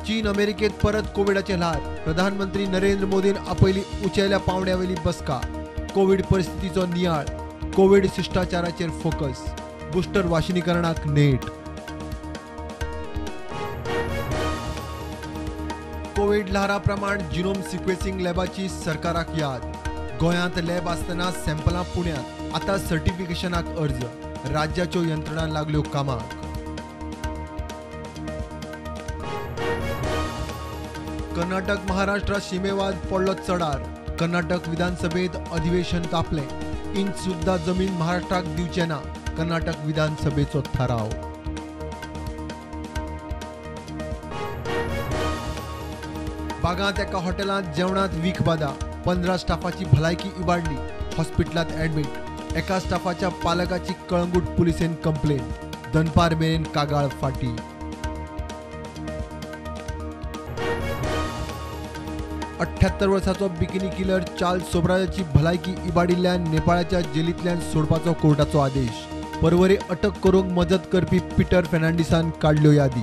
चीन अमेरिकेत परत कोविडाचे ल्हार. प्रधानमंत्री नरेंद्र मोदीन आपयली उंचेल्या पावंड्यावेली बसका. कोविड परिस्थितीचो नियाळ, कोविड शिश्टाचाराचेर फोकस, बुस्टर वाशिनीकरणाक नेट. कोविड ल्हारा प्रमाण जिनोम सिक्वेसिंग लॅबाची सरकाराक याद. गोंयांत लॅब आसतना सॅम्पलां पुण्यांत, आतां सर्टिफिकेशनाक अर्ज. राज्याच्यो यंत्रणा लागल्यो कामाक. कर्नाटक महाराष्ट्र शिमेवाद पडलो चडार. कर्नाटक विधानसभेत अधिवेशन तापलें. इंच सुद्धा जमीन महाराष्ट्राक दिवचे ना, कर्नाटक विधानसभेचो थाराव. बागांत एका हॉटेलांत जेवणांत वीख बादा. 15 स्टाफाची भलायकी इबाडली, हॉस्पिटलांत ॲडमिट. एका स्टाफाच्या पालकाची कळंगूट पुलिसेन कंप्लेन. दनपार मेरेन कागाळ फाटी. 78 वर्साचो बिकिनी किलर चार्ल्स सोबराजाची भलायकी इबाडिल्ल्यान नेपाळाच्या जेलींतल्यान सोडपाचो कोर्टाचो आदेश. परवरी अटक करूंक मजत करपी पीटर फेर्नांडीसान काडल्यो यादी.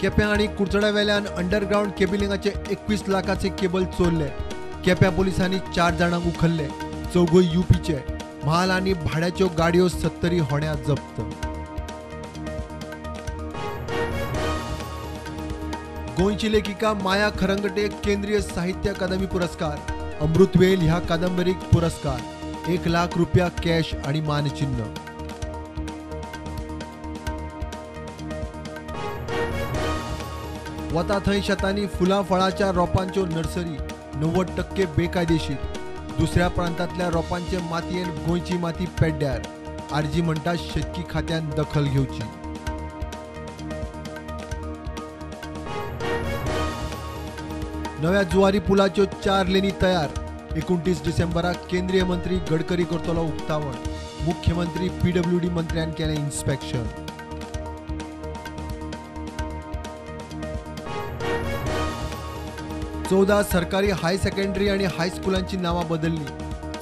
केप्यां आनी कुडचड्यावेल्यान अंडरग्रावंड केबलिंगाचे 21 लाखाचे केबल चोरले. केप्यां पोलिसांनी 4 जाणांक उखल्ले, चौगूय युपीचे. म्हाल आनी भाड्याच्यो गाडयो 70 होण्या जप्त. गोंयची लेखिका माया खरंगटे केंद्रीय साहित्य अकादमी पुरस्कार. अमृतवेल ह्या कादंबरीक पुरस्कार. 1 लाख रुपया कॅश आणि मानचिन्ह. वता थंय शेतांनी फुलां फळाच्या रोपांच्यो नर्सरी 90% बेकायदेशीर. दुसऱ्या प्रांतांतल्या रोपांचे मातयेन गोंयची माती पेड्ड्यार. आरजी म्हणटा शेतकी खात्यान दखल घेवची. नव्या जुवारी पुलाच्यो 4 लेनी तयार. 29 डिसेंबराक केंद्रीय मंत्री गडकरी करतलो उक्तावण. मुख्यमंत्री पीडब्ल्यूडी मंत्र्यान केलें इन्स्पेक्शन. 14 सरकारी हाय सेकंडरी आणि हायस्कुलांची नावां बदलली.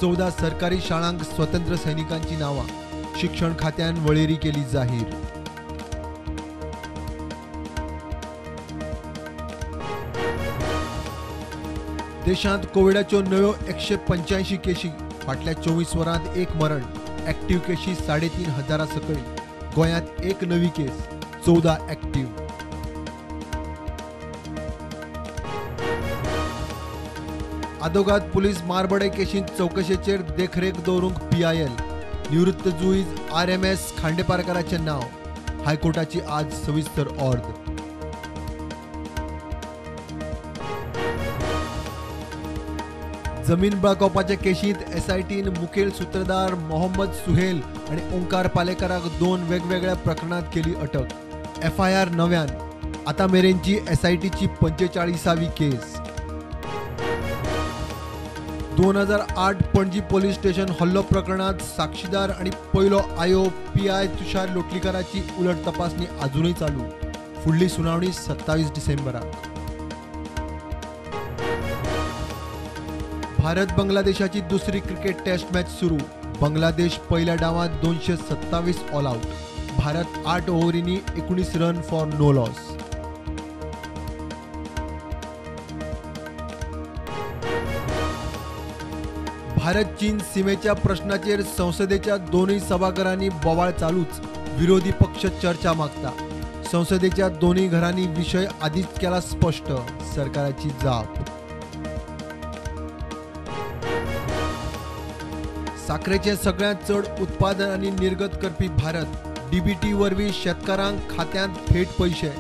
14 सरकारी शाळांक स्वतंत्र सैनिकांची नावां. शिक्षण खात्यान वळेरी केली जाहीर. देशांत कोविडाच्यो नव्यो 185 केशी. फाटल्या 24 वरांत 1 मरण. ॲक्टिव्ह केशी 3500 सकयल. गोंयांत 1 नवी केस, 14 ॲक्टिव्ह. आदोगाद पुलीस मारबडे केशींत चवकशेचेर देखरेख दवरूंक PIL. निवृत्त जुईज RMS खांडेपारकाराचें नांव. हायकोर्टाची आज सविस्तर ऑर्द. जमीन बळकावपाचे केशींत SITन मुखेल सूत्रधार मोहम्मद सुहेल आनी ओंकार पालेकराक 2 वेगवेगळ्या प्रकरणांत केली अटक. FIR नव्यान. आतां मेरेनची SITची 45वी केस. 2008 पणजी पोलीस स्टेशन हल्लो प्रकरणांत साक्षीदार आनी पयलो आयो PI तुषार लोटलीकराची उलट तपासणी आजुनूय चालू. फुडली सुनावणी 27 डिसेंबराक. भारत बांगलादेशाची दुसरी क्रिकेट टेस्ट मॅच सुरू. बांगलादेश पहिल्या डावात 227 ऑल आउट. भारत 8 ओव्हरींनी 19 run for no loss. Bharat चीन सीमेच्या प्रश्नाचेर संसदेच्या दोनूय सभाघरांनी बोवाळ चालूच. विरोधी पक्ष चर्चा मागता. संसदेच्या दोनूय घरांनी विशय आदीच केला स्पष्ट. सरकाराची जाप. साखरेचें सगळ्यांत चड उत्पादन आनी निर्गत करपी भारत. DBT वरवीं शेतकारांक खात्यांत थेट पयशे.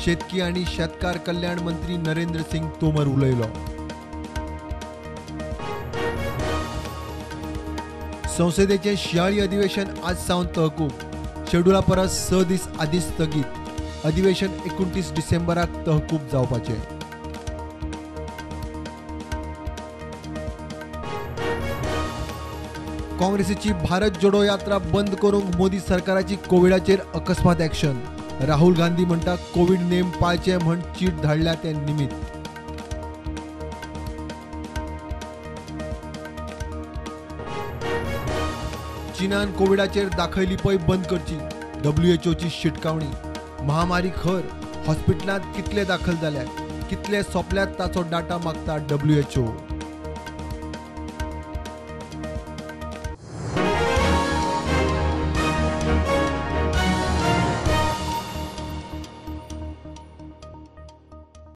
शेतकी आनी शेतकार कल्याण मंत्री नरेंद्र सिंग तोमर उलयलो. संसदेचें शिंयाळी अधिवेशन आज सावन तहकूब. शेड्युला परस 6 दीस आदींच स्थगीत. अधिवेशन 29 डिसेंबराक तहकूब जावपाचें. काँग्रेसीची भारत जोडो यात्रा बंद करूंक मोदी सरकाराची कोविडाचेर अकस्मात ॲक्शन. राहुल गांधी म्हणटा कोविड नेम पाळचे म्हण चीट धाडल्या ते निमित्त. चीनान कोविडाचेर दाखयली पय बंद करची. डब्ल्यूएचओची शिटकावणी. महामारी खर, हॉस्पिटलांत कितले दाखल जाल्यात, कितले सोंपल्यात ताचो डाटा मागता WHO.